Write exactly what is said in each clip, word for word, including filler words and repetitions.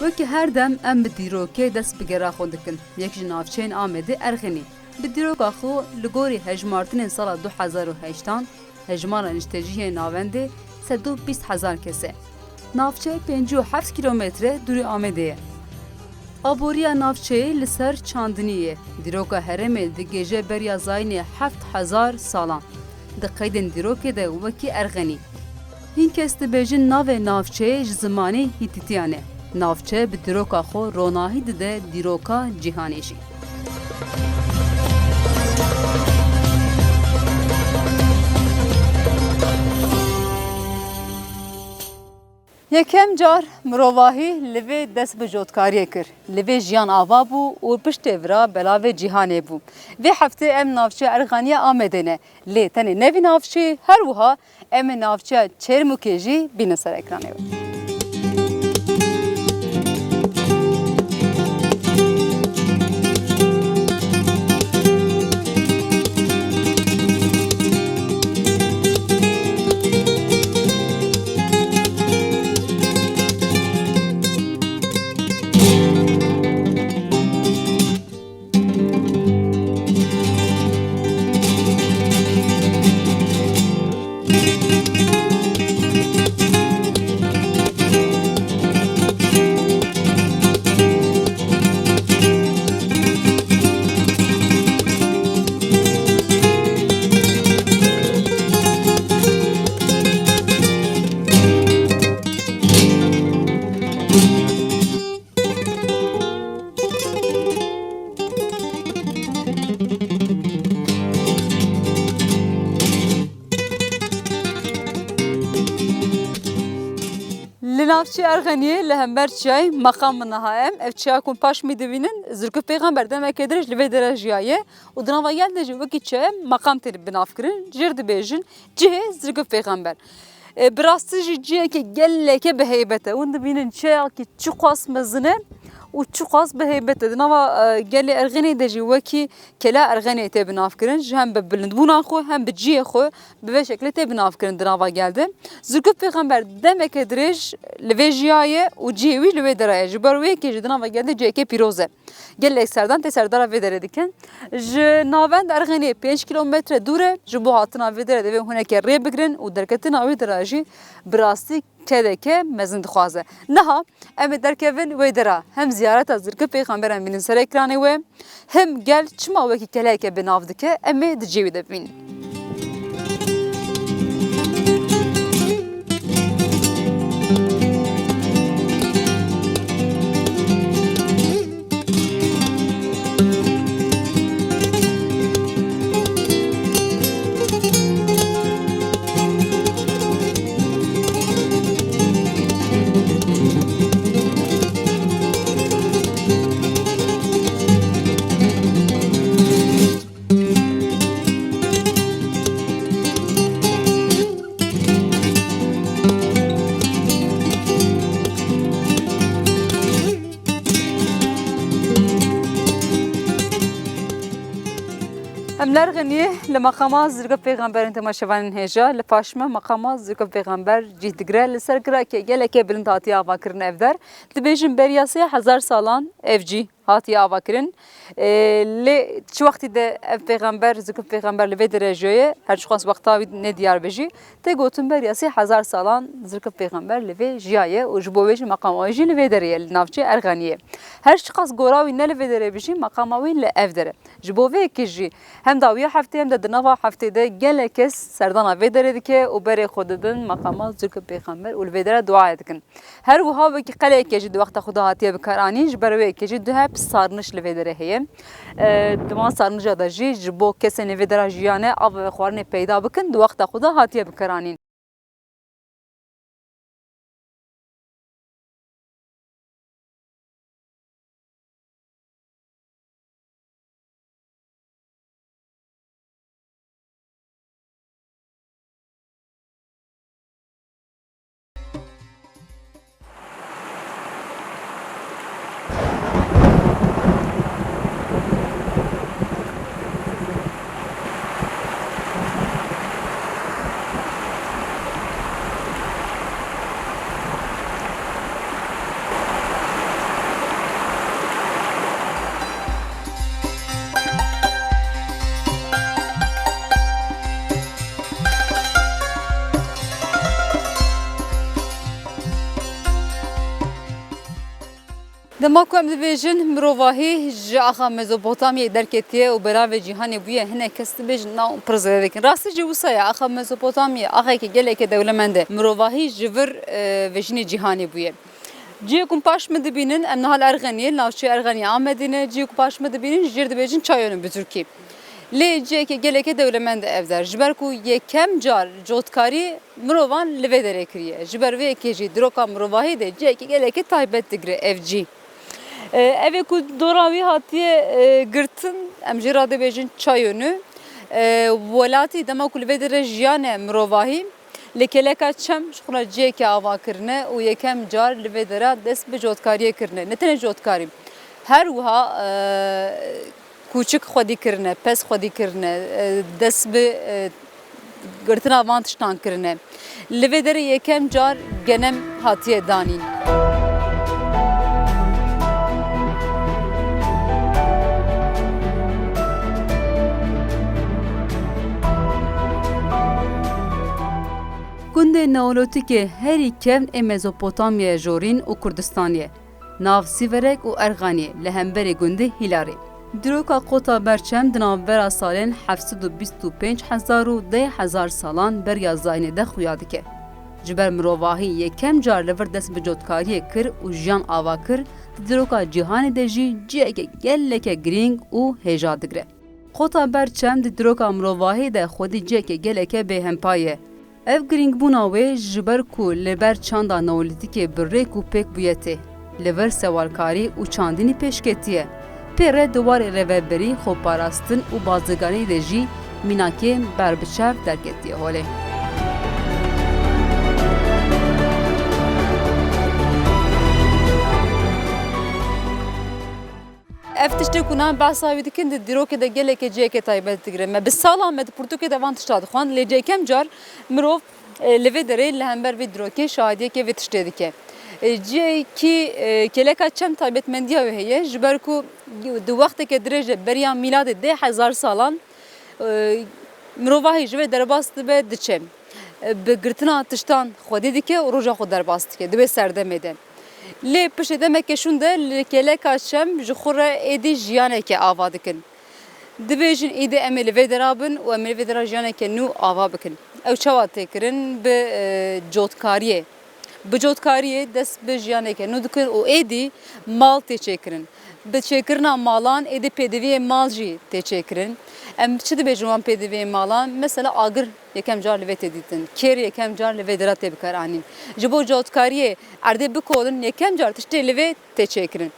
Wekî her dem em bi dîrokê dest bi gera xwe dikin. Yek ji navçeyên Amedê Erxenî. Bi dîroka xwe li gorî hejmartinên sala du hezar û heştan, hejmara niştecihê navendê sed û bîst hezar kes e. Navçe pêncî û heft kîlometre dûrî Amedê ye. Aboriya navçeyê li ser çandinî ye. Dîroka herêmê digihêje beriya zayînê heft hezar salan. Di qeydên dîrokê de wekî Erxenî. Hin kes dibêjin navê navçeyê ji zimanê Hîtîtiyan e. Navçe bi dîroka xwe ronahî dide dîroka cîhanê jî. Yekem car mirovahî li vê dest bi jotkariyê kir. Li vê jiyan ava bû û piştê vira belavê cîhanê bû. Vê heftê em navçeya Erxeniya Amedê ne. Lê tenê ne vî navçeyê, her wiha em ê navçeya Çermûkê jî bînin ser ekranê we. Li navçeya Erxeniyê li hember çiyayê meqam min niha em. Ev çiya ku paş min dibînin, Zirgûf Pêxember demeke dirêj li vê dere jiyaye û di nava gel de jî wekî çiya meqam tê binavkirin. Jêr dibêjin cihê Zirgûf Pêxember. E, bi rastî jî cihekî gelekî bi heybet e. Hûn dibînin çiyayekî çiqas mezin e û çiqas bi heybet e. Di nava, e, gelê Erxenê de jî wekî Kela Erxenê tê binavkirin. Ji hem bi bilindbûna xwe hem bi cihê xwe bi vê şeklê tê binavkirin di nava gel de. Zirgûf Pêxember demeke dirêj li vê jiyaye û cihê wî li wê dera ye. Ji ber wê yekê jî di nava gel de cihekê pîroz e. Gelek serdan tê serdana vê derê dikin. Ji navend Erxenê pênc kîlometre dûr e. Ji bo hatina vê derê divê hûn eke rê bigirin û derketina wê dera jî bi rastî kedeke mezin dixwaze. Niha em ê derkevin wê dera, hem ziyareta Zirgûf Pêxember em bînin ser ekranê we, hem gel çima wekî keleyeke bi nav dike, em ê di cihê wî de bibînin. Em li Erxeniyê li meqama Zirgûf Pêxember in, temaşevanên hêja, li paş me meqama Zirgûf Pêxember cih digire. Li ser girekê gelekê bilind hatiye avakirin ev der. Dibêjin beriya sê hezar salan ev cih hatiye avakirin. Ê, lê çi wextî de ev pêxember, Zirgûf Pêxember li vê derê jiyaye, her çiqas wexta wî nediyar be jî, tê gotin beriya sê hezar salan Zirgûf Pêxember li vê jiyaye û ji bo wê jî meqama wî jî li vê derê ye, li navçeyê Erxeniyê. Her çiqas gora wî ne li vê derê be jî, meqama wî li ev derê. Ji bo vê yekê jî hem dawiya heftê hem de di nava heftê de gelek kes serdana vê derê dike û berê xwe didin meqama Zirgûf Pêxember û li vê derê duayê dikin. Her wiha wekî qeleyeke jî di wexta xwe de hatiye bikaranîn, ji ber wê yekê jî du heb sarnişt li vê derê heye. E, di wan sarnişa de jî ji bo kesên li vê dera jiyane av û xwarinê peyda bikin, di wexta xwe de hatiye bikaranîn. Dema ku em dibêjin mirovahî ji axa Mezopotamyayê derketiye û belavê cîhanê bûye, hinek kes dibêjin na hûn pir zêde dikin. Rastî jî wisa ye, axa Mezopotamya axayeke geleke dewlemend e. Mirovahî ji vir, e, vejînê cîhanê bûye. Cihê ku paş min dibînin, em niha li Erxeniyê, li navçeya Erxeniyê Amedî ne, cihê ku paş min dibînin, jê re dibêjin Çayönü bi tirkî. Lê ciheke geleke dewlemend e ev der. Ji ber ku yekem car cotkarî mirovan li vê derê kiriye. Ji ber vê yekê jî diroka mirovahî de cihekî gelekî taybet digire ev cî. E, ev ê ku dora wî hatiye, e, girtin, em jê re dibêjin Çayönü. E, welatî dema ku li vê derê jiyane mirovahî, li Keleka Çem ji xwe re cihekê ava kirine û yekem car li vê dera dest bi cotkariyê kirine. Ne tenê cotkarî, her wiha, e, kûçik xwedî kirine, pez xwedî kirine, e, dest bi, e, girtina van tiştan kirine. Li vê derê yekem car genem hatiye danîn. Gundê Neolotîkê herî kevn ê Mezopotamyaya Jorîn û Kurdistanê ye. Nav Sîverek û Erxaniyê li hemberî gundê Hîlarê. Dîroka Qota Berçem di navbera salên heft sed û bîst û pênc hezar û deh hezar salan beriya zayînê de xuya dike. Ji ber mirovahî yekem car li vir dest bi cotkariyê kir û jiyan ava kir, di dîroka cîhanê de jî ciheke geleke girîng û hêja digire. Qota Berçem di dîroka mirovahî de xwedî ciheke geleke bêhempa ye. Ev girîngbûna wê ji ber ku li ber çanda Neolîtîkê bi rêk û pêk bûye tê. Li vir sewalkarî û çandinî pêşketiye. Pê re di warê rêveberî, xweparastin û bazirganî de jî mînakê berbiçav derketiye holê. Ev tiştê ku nan behsa wî dikin, di dîrokê de gelekê cihekê taybet digire. Me bi salan me di pirtûkê de van tişta dixwend, lê yekem car mirov, e, li vê derê li hember vê dîrokê şahidiyeke vê tiştê dike. E, cihekî, e, Keleka Çem taybetmendiya wê heye, ji ber ku di wexteke dirêj de beriya mîladê deh hezar salan, e, mirovahî ji vê derbas dibe diçe. E, bi girtina tiştan xwedî dike û roja xwe derbas dike di wê serdemê de. Lê piştî demeke şûn de li Keleka Çem ji xwe re êdî jiyaneke ava dikin. Dibêjin, îdî em ê li vê dera bin û em ê li vê dera jiyaneke nû ava bikin. Ew çawa tê kirin? Bi, e, cotkariyê. Bi cotkariyê dest bi jiyaneke nû dikin û êdî mal tê çêkirin. Bi çêkirina malan êdî pêdiviyê mal jî tê çêkirin. Em çi dibêjin wan pêdiviyê malan? Mesela agir yekem car li vê tê dîtin. Kêr yekem car li vê dera tê bikaranîn. Ji bo cotkariyê erdê bikolin yekem car tiştê li vê tê çêkirin.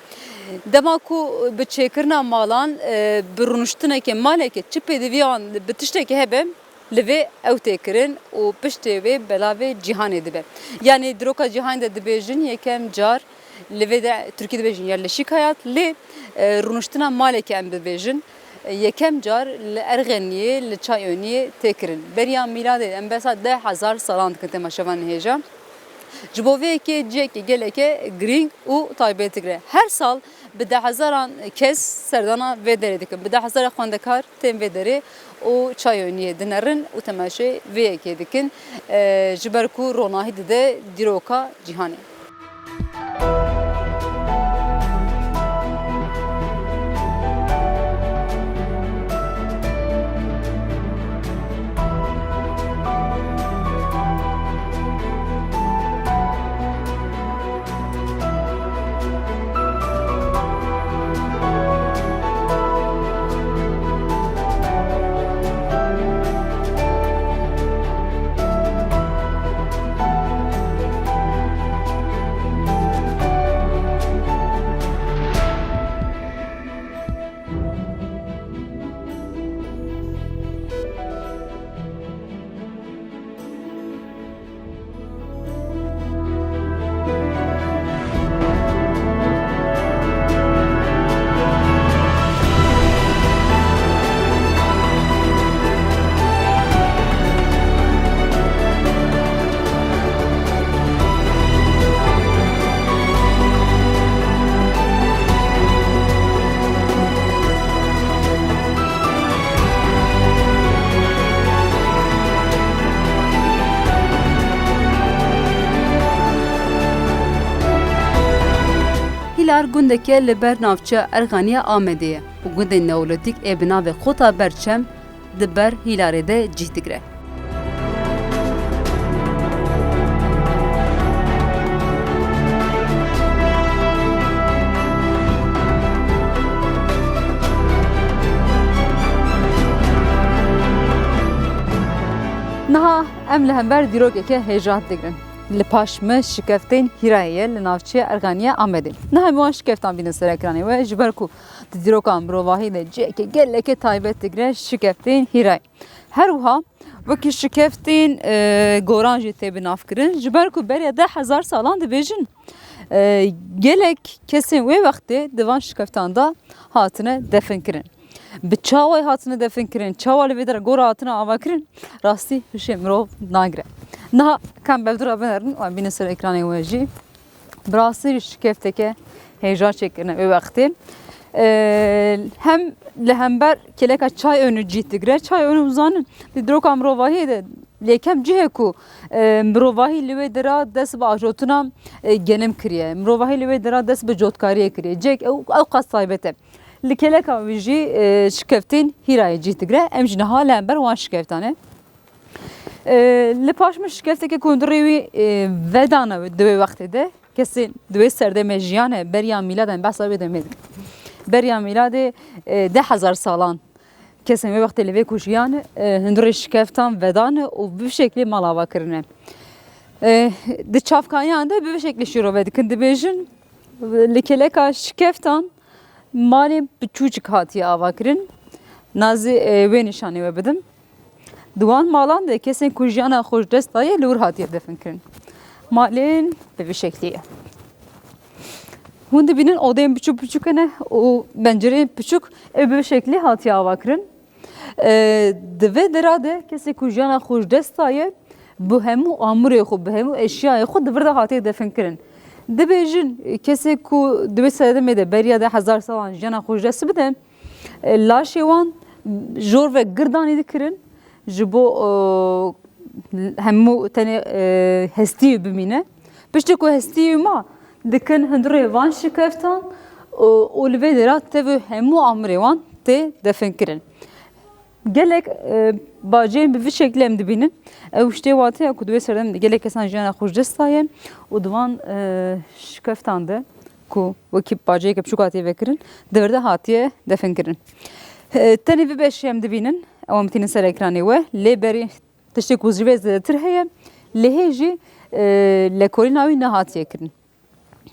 Dema ku bi çêkirina malan, e, bi rûniştineke maleke çi pêdiviyan bi tiştekê hebe, li vê ew tê kirin û piştê wê belavê cîhanê dibe. Yanî dîroka cîhanê de dibêjin yekem car li vê de, Tirkî dibêjin yerleşik hayat, lê, e, rûniştina malekê em bibêjin, e, yekem car li Erxeniyê, li Çayöniyê tê kirin. Beriya mîladê em behsa deh hezar salan dikin temaşevanên hêja. Ji bo vê yekê cihekî geleke girîng û taybet digire. Her sal bi dehhezaran kes serdana vê derê dikin. Bi dehhezara xwendekar tên vê derê û Çayöniyê dinerin û temaşê vê yekê dikin. E, ji ber ku ronahî dide dîroka cîhanê. Hîlar gundeke li ber navçeya Erxanî ya Amedê ye û gundên neolîtîk ê bi navê Xota Berçem di ber Hîlarê de cih digire. Niha em li hember dîrokeke hêja digrin. Li paş me şikeftên Hîrayê ye li navçeya Erxanî ya Amedê. Niha em wan şikeftan bînin ser ekranê we, ji ber ku di dîroka mirovahî de ciheke geleke taybet digire şikeftên Hîrayê. Her wiha wekî şikeftên, e, goran jî tê binavkirin. Ji ber ku beriya deh hezar salan dibêjin, e, gelek kesên wê wextê di van şikeftan de hatine definkirin. Bi çawa hatine definkirin, çawa li vê derê gora hatine avakirin, rastî hişê mirov nagire. Niha ka em bi hev dû re binerin û em bînin ser ekranê we jî. Bi rastî jî şikefteke hêja çêkirine wê wextê. Ee, hem li hember kêleka Çay Önü cih digire. Çay Önü, hûn zanin, di dîroka mirovahiyê de li yekem cihê ku, e, mirovahî li wê dera dest bi ajotina, e, genim kiriye. Mirovahî li wê dera dest bi cotkariyê kiriye. Cihek ew, ew qas taybet e. Li kêleka wî jî, e, şikeftên Hîrayê cih digire. Em jî niha li hember wan şikeftan e. E, li paş min şikefteke ku hundirê wî, e, vedane di wê wextê de. Kesên di wê serdemê jiyane, beriya mîladan behsa wê demê dikim. Beriya mîladê, e, deh hezar salan kesên wê wextê li vê ku jiyane, e, hundirê şikeftan vedane û bi vî şeklî mal ava kirine. E, di çavkaniyan de bi vî şeklî şîrove dikin, dibêjin, li kêleka şikeftan malên piçûçik hatiye avakirin. Nazî, e, wê nîşanî we bidim. Di wan malan de kesên ku jiyana xwe ji dest daye li wir hatiye definkirin. Malên bi vî şeklî ye. Hûn dibînin odeyên biçûk biçûk hene û pencereyên piçûk, ew bi vî şeklî hatiye avakirin. E, di vê dera de kesê ku jiyana xwe ji dest daye, bi hemû amûrê xwe, bi hemû eşyayê xwe di vir de hatiye definkirin. Dibêjin, kesê ku di wê serdemê de beriya deh hezar salan jiyana xwe ji dest bide, e, laşê wan jor ve girdanî dikirin, ji bo, e, hemû tenê, e, hestî bimîne. Piştî ku hestî ma, dikin hundirê van şikeftan û, û li vê dera tev û hemû amûrê wan tê definkirin. Gelek, e, baceyên bi vî şeklî em dibînin. Ew ji tê wateya ku di wê serdemê de gelek kesan jiyana xwe ji dest daye û di van, e, şikeftan de ku wekî baceyeke biçûk hatiye vekirin, di vir de hatiye definkirin. E, tenê vî beşê em dibînin, ew em tînin ser ekranê we, lê berî tiştê ku ji vê zêdetir heye, lê hê jî, e, lekolîna wî nehatiye kirin.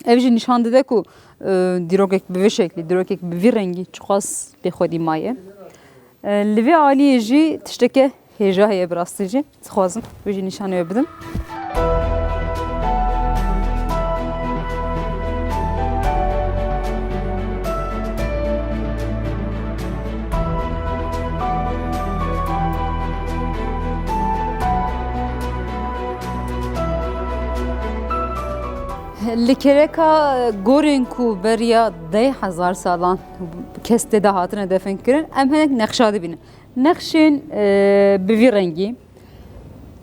Ev jî nîşan dide ku, e, dîrokek bi vî şeklî, dîrokek bi vî rengî çiqas bêxwedî maye. E, li vî aliyê jî tişteke hêja heye bi rastî jî. Dixwazim vê jî nîşanê we bidim. Li kêleka gorên ku beriya deh hezar salan kes tê de hatine definkirin, em hinek nexşa dibînin. Nexşên, e, bi vî rengî.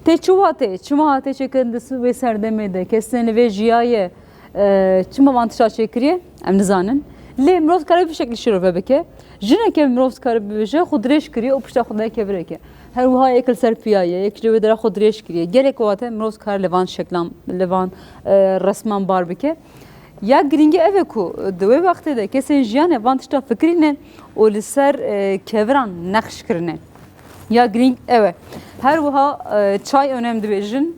Tê çi watê? Çima hate çêkirin di wê serdemê de? Kesên li vê jiyaye, e, çima van tişta çêkiriye? Em nizanin. Lê mirov dikare bi şeklî şîrove bike. Jineke mirov dikare bibêje, xwe dirêj kiriye û pişta xwe dayê kevireke. Her wiha yek li ser piya ye, yek ji wê dera xwe dirêj kiriye. Gelek wate mirov dikare li van şeklan, li van, e, resman bar bike. Ya girîngî ev e ku di wê wextê de kesên jiyanê van tişta fikirîne û li ser, e, keviran nexş kirine. Ya girîng ew e. Her wiha, e, Çay Önü em dibêjin,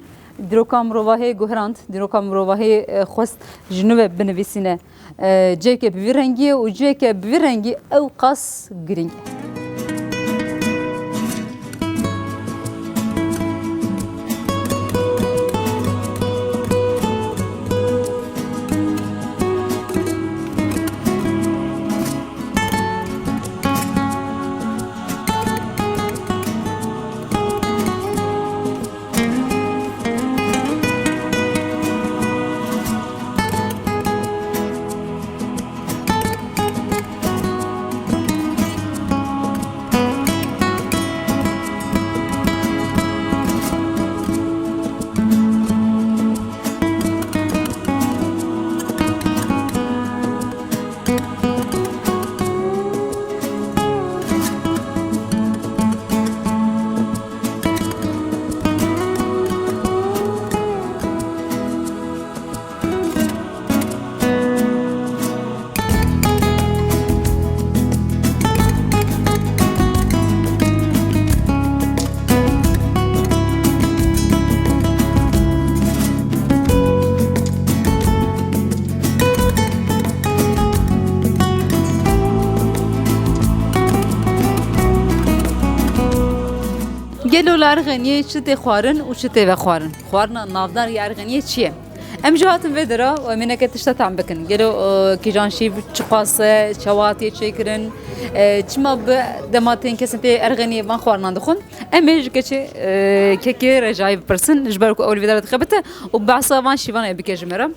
dîroka mirovahiyê guherand, dîroka mirovahiyê, e, xwest ji nû ve binivîsîne. E, ciheke bi vî rengî ye û ciheke bi vî rengî ew qas girîng e. Gelo li Erxeniyê çi tê xwarin û çi tê vexwarin? Xwarina navdar ya Erxeniyê çi ye? Em jî hatin vê dera û em ê neke tişta tam bikin. Gelo, e, kîjan şîv, çiqas e, çawa hatiye çêkirin, e, çima bi dema tên kesên tê Erxeniyê van xwarinan dixwin? Em ê ji keçê, e, kekê Recayî bipirsin, ji ber ku ew li vê dera dixebite û behsa van şîvan ê bike ji me re.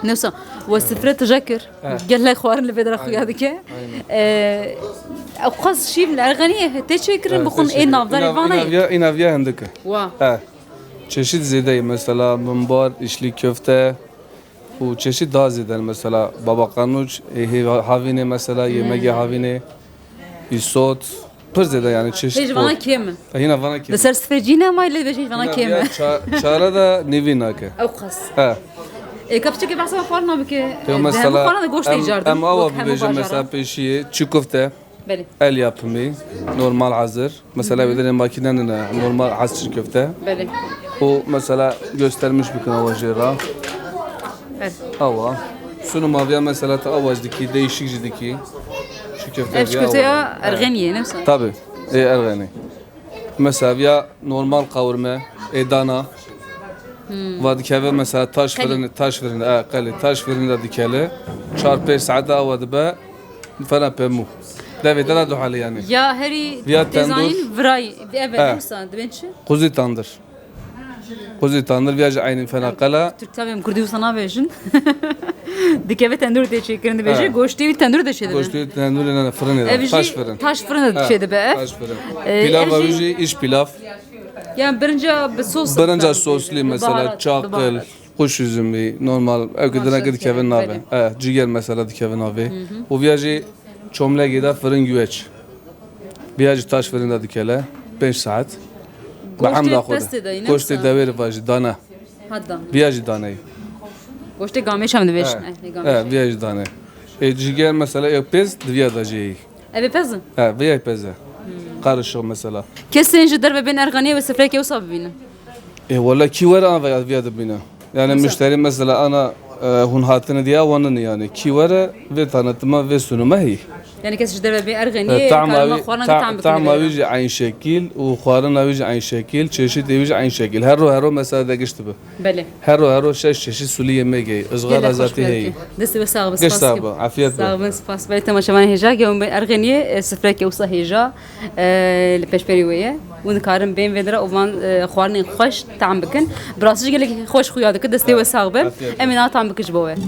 Newsa, we sifre tije kir. He. Gelek xwarin li vê dera xuya dike. Aynen. Ee, ew xas şîv li Erxeniyê tê çêkirin, bixwin ê navdarê vana ye. Înaviya hindik e. Wa. He. Çeşit zêde ye, mesela mimbar, içli köfte û çeşit daha zêde, mesela baba qanuç, ê hê havînê, mesela yemegê havînê. Îsot, pir zêde yani çeşit. Hêj vana kêm e. E, hîna vana kêm. Li ser sifecî ne may lê dibêje hêj vana kêm e. Hîna ça-, çare de nêvî nake. Ew qas. He. E, ka piçekê behsa xwarina bike. Yo, e, mesela, hemû xwarina de goşt em, tê cardin. Em awa bibêjin, mesela pêşiyê çi kofte. Belê. El yapımı, normal hazır. Mesela, hı hı, bir de makine ne, normal hazır köfte. Belê. O mesela göstermiş bir kanal jêra. Evet. Awa. Sunum aviya mesela te awa jî dikî, değişik jî dikî. Şu köfte. Ev aviya köfte awa. Ya Erxeniyê, ne mesela? Tabii. E, Erxenî. Mesela ya normal kavurma, e, dana. Hmm. Va dikeve mesela taş fırını, taş fırını, e, qelî, taş fırında dikele. Çar pênc saet awa dibe. Fena pemû. Devê te de duhali yani. Ya herî viya têzanîn tendur. Viray, evet, he. Mesela, dibên çi? Quzu tandır. Quzu tandır, viya jî eynî fena qela. Türk tabi em Kurdî wisa nabêjin. Dikeve tendur tê çêkirin dibêje, he. Goştê wî tendur de çê dibe. Goştê wî tendur ne, fırın ede, taş fırın. Ev jî taş fırın de çê dibe. Taş fırın. Ee, pilava wî jî iş pilav. Yani birinca bi sos. Birinca soslu mesela, çakıl. Baharat. Kuş üzümü, normal, ev ki dine ki dikevin navê. Belê. E, ciger mesela dikevin navê. Hı hı. Û viya jî çomlekê de fırın güveç. Viya jî taş fırında dikele, pênc saat. Bi emra xwe de. Goştê pestê de yine. Goştê dewêr va jî dane. Ha, dane. Viya jî dane. Goştê gamêş em dibêjin. E, e, viya jî dane. E, ciger mesela ev pez, di viya de jî. Ev ê pez e? He, vê yay pez e. Hmm. Karışık mesela. Kesên ji derve bên Erxeniyê wê sifreyekê wisa bibînin? E, wala kî were an vê viya dibîne. Yani müşteri mesela ana, e, hûn hatine diye wan nîne yani. Kî were vê tanıtıma, vê sunuma hî. Yani kes ji derve bên Erxeniyê, e, karma wî, xwarina ta-, tam bikine. Tahma wî jî eyn şekil û xwarina wî jî eyn şekil, çeşitê wî jî eyn şekil. Her ro, her ro mesela de gişt bi. Belê. Her ro, her ro şeş çeşit sulî yemegê, ızgara zatî heyî. Destê we sax be, spas. Sax be, afiyet olsun. Sax be, spas be. Temaşevanê hêja, ke hûn bên Erxeniyê, e, sifreke wisa hêja, e, li pêşberî wê ye. Hûn dikarin bên vê dira û van, e, xwarinên xweş tam bikin. Bi rastî jî gelek xweş xuya dike, destê we sax be. Afiyet olsun. Em ê niha tam bikin ji bo we.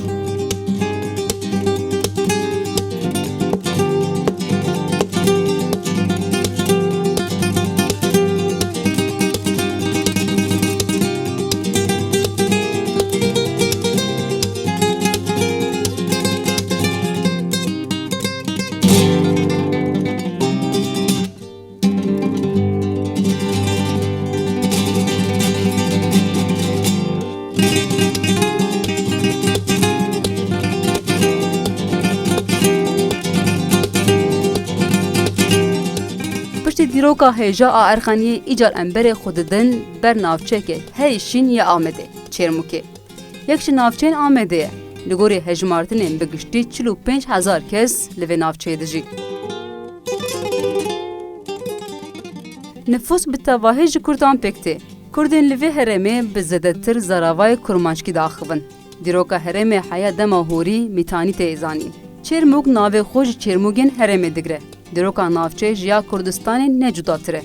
Piştî dîroka hêja a Erxeniyê, îcar em berê xwe didin ber navçeyeke herî şîn ya Amedê, Çêrmûkê. Yek ji navçeyên Amedê ye. Li gorî hejmartinên bi giştî çil û pênc hezar kes li vê navçeyê dijî. Nifûs bi tevahî ji Kurdan pêk tê. Kurdên li vê herêmê bi zêdetir zaravayê kurmanckî diaxivin. Dîroka herêmê heya dema horî Mîtanî tê zanîn. Çêrmûg navê xwe ji çêrmûgên herêmê digire. Dîroka navçeyê ji ya Kurdistanê ne cudatir e.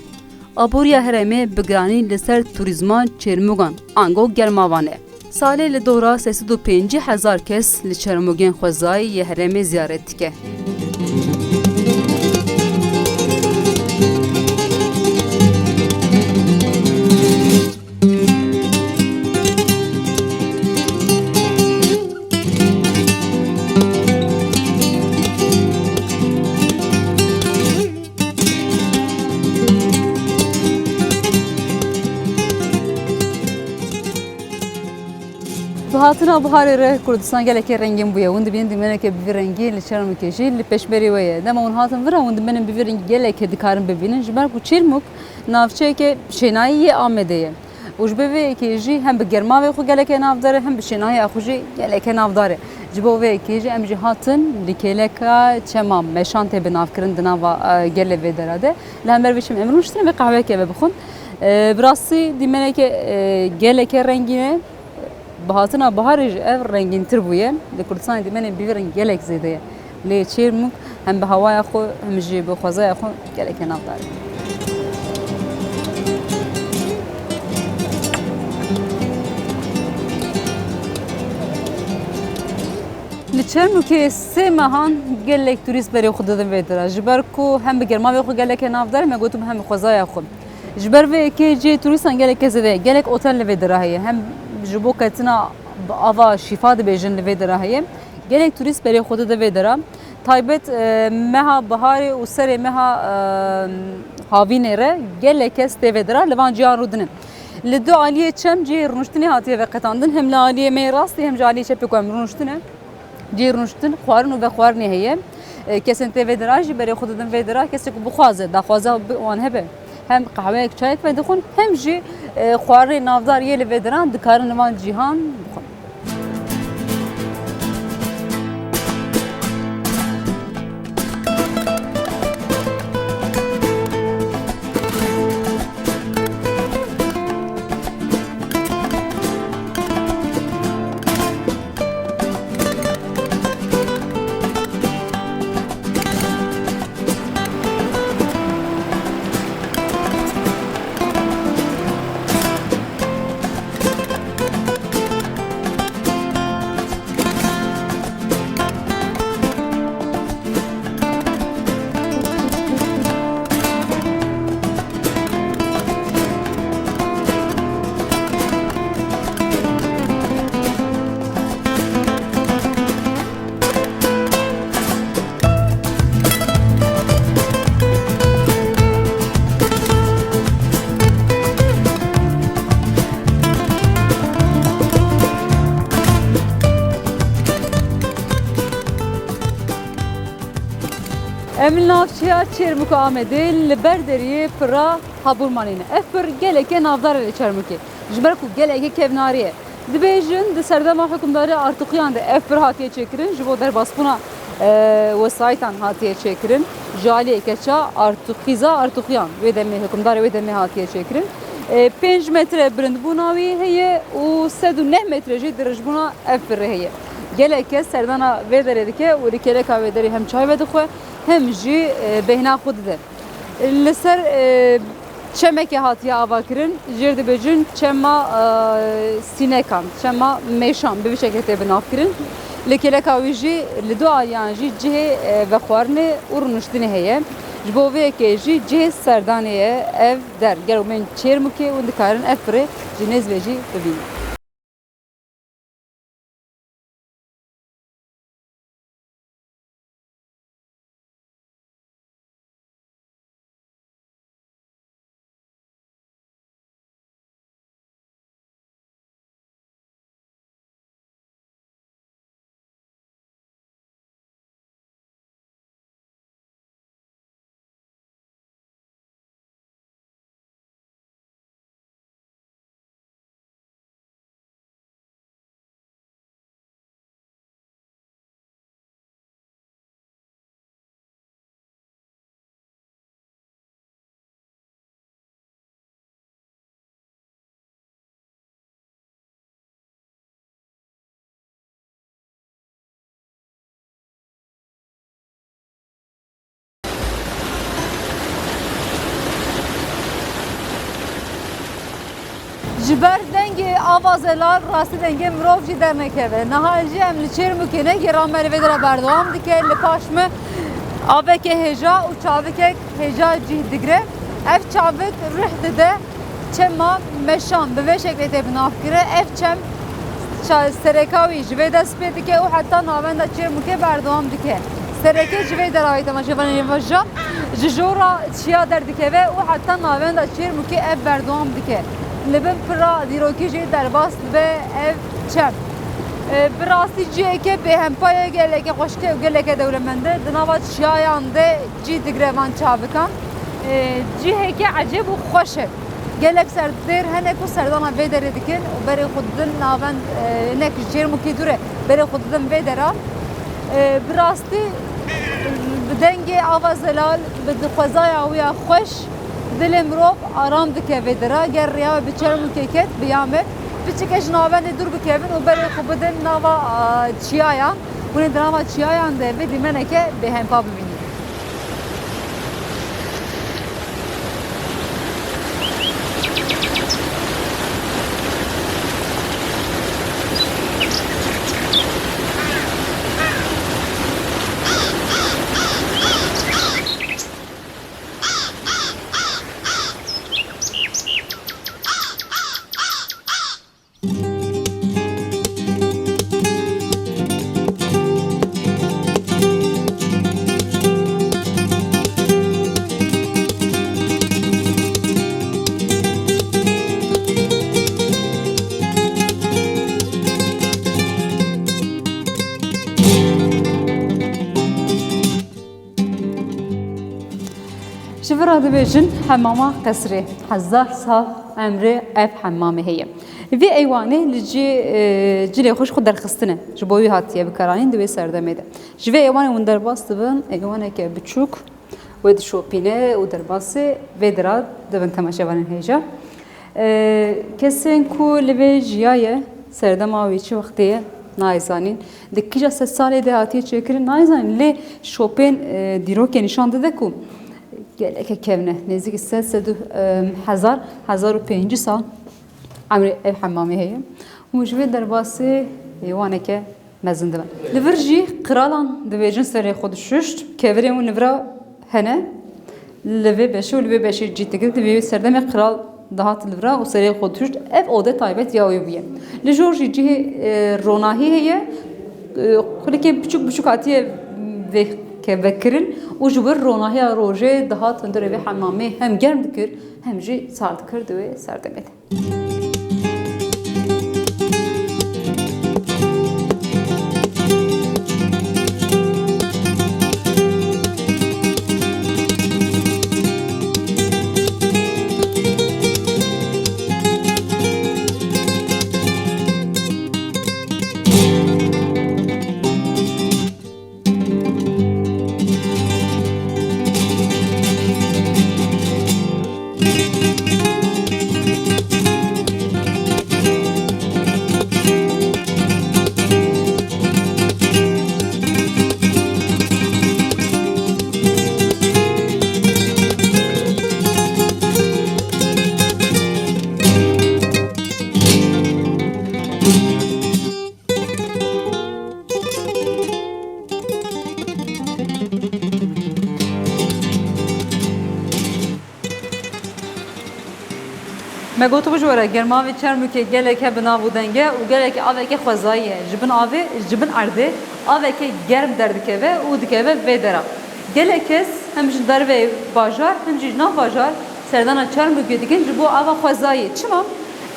Aboriya herêmê bi giranî li ser turîzma Çêrmûgan ango Germavan e. Salê li dora sê sed û pêncî hezar kes li Çermûgên xwezayî yê herêmê ziyaret dike. Bi hatina biharê re Kurdistan gelekî rengîn bûye. Hûn dibînin dîmeneke bi vî rengî li Çermûkê jî li pêşberî we ye. Dema hûn hatin vira hûn dibînin bi vî rengî gelekî dikarin bibînin. Ji ber ku Çêrmûg navçeyeke şênayî yê Amedê ye. Û ji bo vê yekê jî hem bi germavê xwe gelekî navdar e, hem bi şênahiya xwe jî gelekî navdar e. Ji bo vê yekê jî em jî hatin li kêleka çema meşan tê binavkirin di nava, e, gelê vê dera de. Li hember vê çim em rûniştin vê qehweyekê ve bixwin. E, bi rastî dîmeneke, e, geleke rengîn e. Bi hatina biharê jî ev rengîntir bûye. Li Kurdistanê dîmenên bi vî reng gelek zêde ye. Lê Çêrmûk hem bi hewaya xwe hem jî bi xwezaya xwe gelekî navdar e. Li Çermûkê sê mehan gelek turîst berê xwe didin vê dira. Ji ber ku hem bi germavê xwe gelekî navdar e, me gotim hem bi xwezaya xwe. Ji ber vê yekê cihê turîstan gelekî zêde ye. Gelek otel li vê dira heye. Hem ji bo ketina bi ava şîfa dibêjin li vê dira heye. Gelek turîst berê xwe dide vê dira. Taybet, e, meha biharê û serê meha, e, havînê re gelek kes tê vê dira li van cihan rûdinin. Li du aliyê çem cihê rûniştinê hatiye veqetandin. Hem li aliyê me yê rastî hem jî aliyê çepê ku em rûniştine. Cihê rûniştin, xwarin û vexwarinê heye. E, kesên tê vê dira jî berê xwe didin vê dira. Kesê ku bixwaze, daxwaza bi wan hebe, hem qehweyek, çayek vedixwin, hem jî, e, xwarinê navdar yê li vê diran dikarin li van cîhan bixwin. Em li navçeya Çêrmûk û Amedê li ber deriyê pira Haburmanê ne. Ev pir gelekê navdar e li Çermûkê. Ji ber ku gelekê kevnarî ye. Dibêjin, di serdema hukimdarê Artuxiyan de ev pir hatiye çêkirin, ji bo derbasbûna, e, wesayîtan hatiye çêkirin. Ji aliyê keça Artuxîza Artuxiyan, wê demê hukimdarê wê demê hatiye çêkirin. E, pênc metre bilindbûna wî heye û sed û neh metre jî dirêjbûna ev pirê heye. Gelek kes serdana vê derê dike û li kêleka wê derê hem çay vedixwe, hem jî, e, bêhna xwe dide. Li ser, e, çemekê hatiye avakirin, jêr dibêjin çema, e, sînekan, çema mêşan, bi vî şeklê tê binavkirin. Li kêleka wî jî li du aliyan jî cihê, e, vexwarinê û rûniştinê heye. Ji bo vê yekê jî cihê serdanê ye ev der. Gelo bên Çêrmûkê hûn dikarin ev pirê ji nêz ve jî bibînin. Ji ber dengê ava zelal rastî dengê mirov jî dernekeve. Niha jî em li Çêrmûkê ne, gêra me li vê dera berdewam dike. Li paş me aveke hêja û çavikek hêja cih digre. Ev çavik ruh dide çema meşan, bi vê şeklê tê binavkire. Ev çem ça-, sereka wî ji vê dest pê dike û heta navenda Çêrmûkê berdewam dike. Sereke ji vê derayê temaşevanê vaja ji jora çiya derdikeve û heta navenda Çêrmûkê ev berdewam dike. Li bin pira dîrokî jî derbas dibe ev çem. E, bi rastî ciheke bêhempa ye, geleke xweşik e û geleke dewlemend e. Di nava çiyayan de cî digire van çavikan. E, ciheke ecêb û xweş e. Gelek serdêr hene ku serdana vê derê dikin û berê xwe didin navend, e, nek ji Çêrmûkê dûr e, berê xwe didin vê dera. E, bi rastî, bi dengê ava zelal, bi xwezaya wî ya xweş, Dilê mirov aram dike vê dera, ger rêya wê bi Çermûkê ket, bi ya me, piçike ji navendê dûr bikevin û berê xwe bidin nava, a, çiyayan. Hûn ê di nava çiyayan de vê dîmeneke bêhempa bibînin. Ji vir re dibêjin hemama qesrê. Hezar sal emrê ev hemamê heye. Vê eywanê li cî, e, cilê xwe ji xwe derxistine. Ji bo wî hatiye bikaranîn di wê serdemê de. Ji vê eywanê hûn derbas dibin, eywaneke biçûk wê dişopîne û derbasê vê dira dibin temaşevanên hêja. E, kesên ku li vê jiyaye, serdema wî çi wextê ye, nayê zanîn. Di kîja sedsalê de hatiye çêkirin, nayê zanîn. Lê şopên, e, dîrokê nîşan dide ku geleke kevn e. Nêzîkî sed, sed û, e, hezar, hezar û pêncî sal emrê ev hemamê heye. Hûn ji vê derbasê heywaneke mezin dibin. Li vir jî qiralan dibêjin serê xwe dişuşt. Kevirên wî li vira hene. Li vê beşê û li vê beşê cî dikir. Di vê serdemê qiral dihat li vira û serê xwe dişuşt. Ev ode taybet ya wî bûye. Li jor jî cihê, e, ronahî heye. E, xulikên biçûk biçûk hatiye vê ke vekirin û ji wir ronahiya rojê dihat hundirê vê hemamê hem germ dikir hem jî sar dikir di wê serdemê de. Me gotibû ji we re, germavê Çermûkê gelek he bi nav û deng e û gelek aveke xwezayî ye. Ji bin avê, ji bin erdê aveke germ derdikeve û dikeve vê dera. Gelek kes hem ji derveyê bajar hem jî ji nav bajar serdana Çermûkê dikin ji bo ava xwezayî. Çima?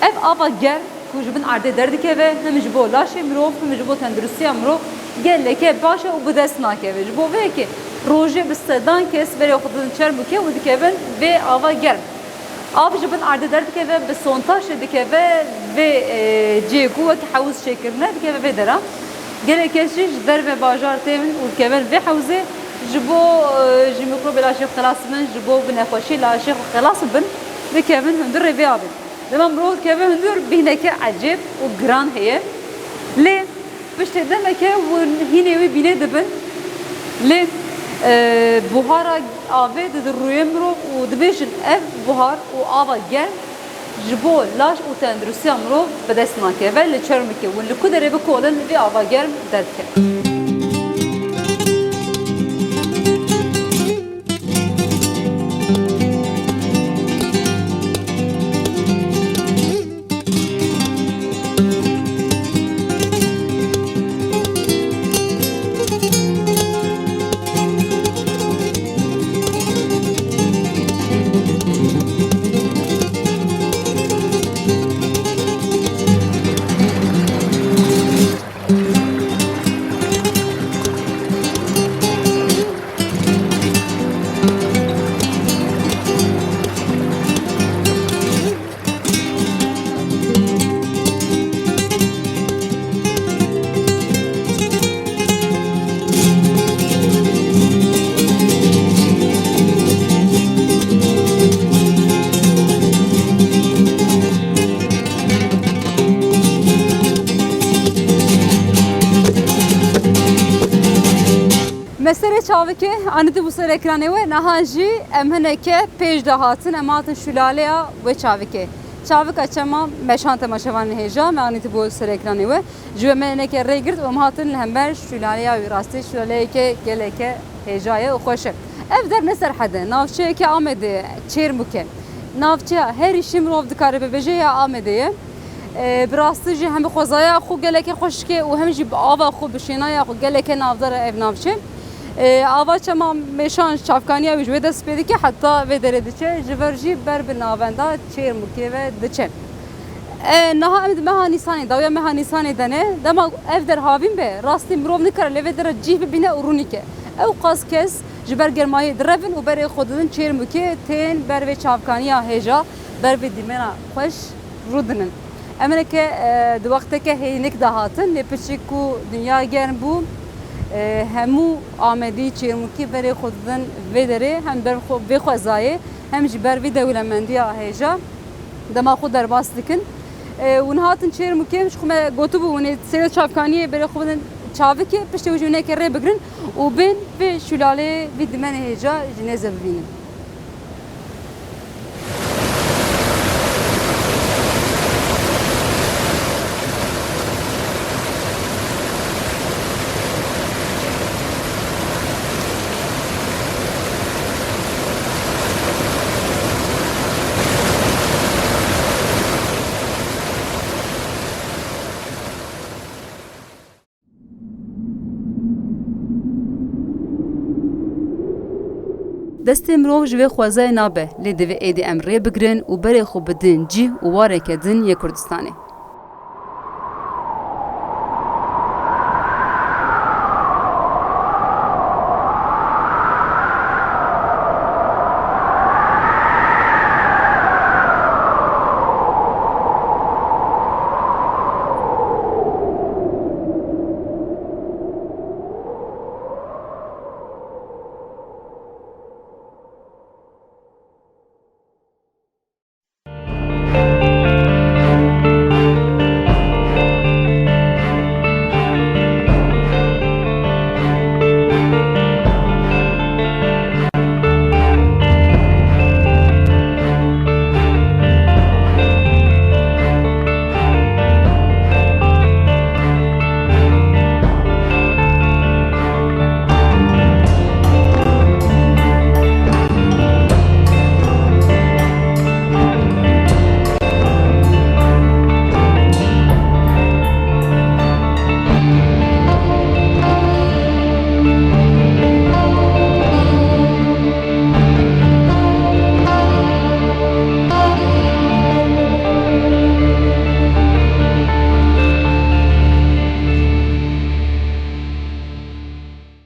Ev ava germ ku ji bin erdê derdikeve, him ji bo laşê mirov, him ji bo tenduristiya mirov geleke baş e û bi dest nakeve. Ji bo vê yekê rojê bi sedan kes berê xwe didin Çermûkê û dikevin vê ava germ. Av ji bin erdê derdikeve, bi sontaşê dikeve vê, e, cihê ku wek hewz çêkirine, dikeve vê dera. Gelek kes jî ji derve bajar têvin û dikevin vê hewzê ji bo, e, ji mîkrobê laşê xwe xelas bibin, ji bo bi nexweşî laşê xwe xelas bibin, dikevin hundirê vê avê. Dema mirov dikeve hundir, bîhneke ecêb û giran heye. Lê piştê demeke hûn hînê wî bînê dibin. Lê, e, buhara avê dide rûyê mirov û dibêjin, ev buhar û ava germ ji bo laş û tenduristiya mirov bi dest nakeve. Li Çermûkê hûn li ku derê bikolin, vê ava germ derdikeve. Serê çavikê anîtî bû ser ekranê we, niha jî em hineke pêş de hatin, em hatin şûlaleya wê çavikê. Çavika çema meşan temaşevanên hêja, me anîtî bû ser ekranê we. Ji we me hineke rê girt û em hatin li hember şûlaleya wî, rastî şûlaleyeke geleke hêja ye û xweş e. Ev der ne Serhed e, navçeyeke Amedê ye, Çêrmûk e. Navçeya herî jî mirov dikare bibêje ya Amedê ye. E, bi rastî jî hem bi xwezaya xwe geleke xweşik e û hem jî bi ava xwe, bi şênaya xwe geleke navdar e ev navçe. E, ava çema mêşan çavkaniya wî ji wê dest pê dike, heta vê derê diçe, ji vir jî ber bi navenda Çêrmûkê ve diçe. E, niha em di meha Nîsanê, dawiya meha Nîsanê de ne, dema ev der havîn be, rastî mirov nikare li vê dera cih bibîne û rûnî ke. Ew qas kes ji ber germayê direvin û berê xwe didin Çêrmûkê, tên ber vê çavkaniya hêja, ber vê dîmena xweş rûdinin. Em hineke, e, di wexteke hênik de hatin, lê piçik ku dinya germ bû, e, hemû Amedî, Çêrmûkî berê xwe didin vê derê, hem ber xwe, vê xwezayê, hem jî ber vî dewlemendiya hêja dema xwe derbas dikin. E, hûn hatin Çêrmûkê, ji xwe me gotibû, hûn ê sêro çavkaniyê berê xwe bidin çavikê, piştî wî jî hûn ê rê bigirin û bên vê şûlalê, vî dîmenê hêja ji nêze bibînin. Destê mirov ji vê xwezayê nabe, lê divê êdî em rê bigirin û berê xwe bidin cih û wareke din yê Kurdistanê.